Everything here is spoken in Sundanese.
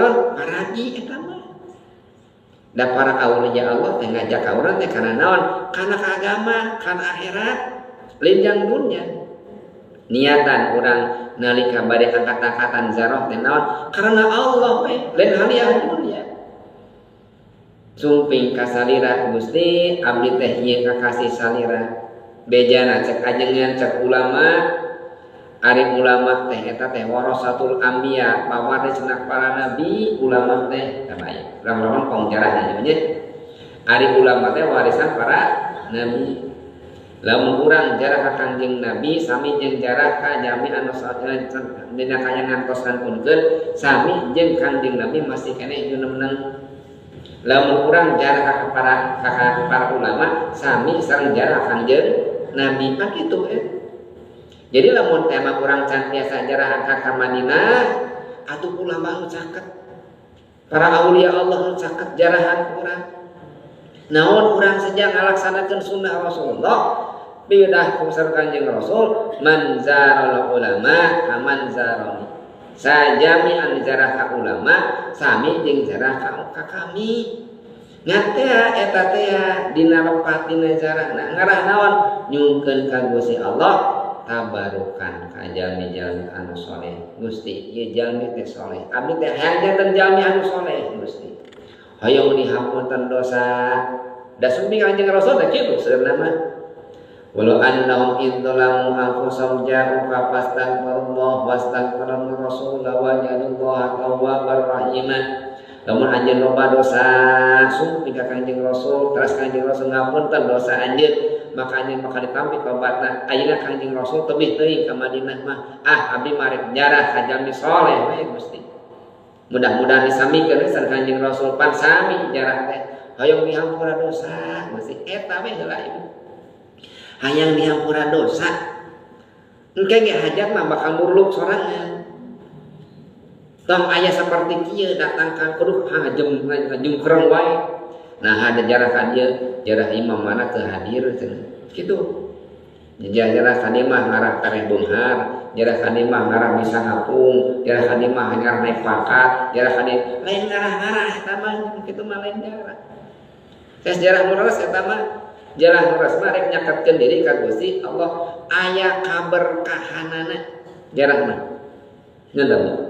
naon paragi eta mah. Da para aulia Allah teh ngajak ka urang teh kana naon? Kana agama, kana akhirat, linjang dunya. Niatan urang nalika bade angkat-angkatan zarah teh naon? Karena Allah we, lain haliah dunya. Sumping ka salira Gusti, abdi teh ieu kakasih salira. Bejana cek ajengan cek ulama, ari ulama teh eta teh warasatul anbiya, pawarisna para nabi, ulama teh tabaya. Urang-urang pangjarah nya. Ari ulama teh warisan para nabi. Lamun urang jarah ka Kangjeng Nabi sami jeung jarah ka jami anu dina kaya ngantos ngantunkeun sami jeung Kangjeng Nabi masih keneh junemeneng. Lamun urang jarah ka para ulama sami sareng jarah Kangjeng Nabi pan kitu eh. Jadi lamun tema urang can biasa jarah ka Madinah atuh ulama nu caket, para aulia Allah nu caket jarahan urang. Naon urang saja ngalaksanakeun sunnah Rasulullah bidah kusar Kanjeng Rasul man zaral ulama kaman zarani. Sajami an jarah ka ulama sami jeung jarah ka kami. Ngan teh eta teh dina lepat dina jarahna ngarah naon nyungkeun ka Gusti Allah tabarukan ka jalmi-jalmi anu soleh. Gusti ieu jalmi teh soleh, abdi teh hayang janten jalmi anu soleh Gusti. Hayang dihapunten dosa. Da sumping Kanjeng Rasul teh kitu sebenarna mah. Walau annahum idz zalamu anfusahum ja'uka fastaghfirullah wastaghfara rasul wajadullaha tawwabar rahiman. Lamun anjeun loba dosa sumping ka Kanjeng Rasul, teras Kanjeng Rasul ngapunten dosa anjeun, maka anjeun bakal ditampi tobatna. Ayeuna Kanjeng Rasul tebih teuing ka Madinah mah, ah abdi marek jarah ka jalmi soleh we Gusti. Mudah-mudahan disamikeun sareng Kanjeng Rasul pan sami jarah teh. Hayang dihampura dosa Gusti eta we heula ieu. Hayang dihampura dosa. Engke ge hajat mah bakal murluk sorangan. Tong aya saperti kieu datang ka kudu hajem jungkreng wae. Nah ada jarah ka dieu, jarah imam mana teu hadir cenah. Kitu. Jarah ka dieu mah ngarah kareh beunghar, jarah ka dieu mah ngarah bisa ngapung, jarah ka dieu mah ngarah naik pangkat, jarah ka dieu lain ngarah-ngarah eta mah kitu mah lain jarah. Tes jarah muras eta mah jarah muras mah rek nyaketkeun diri ka Gusti Allah aya kaberkahanana jarah mah. Ngeundeung.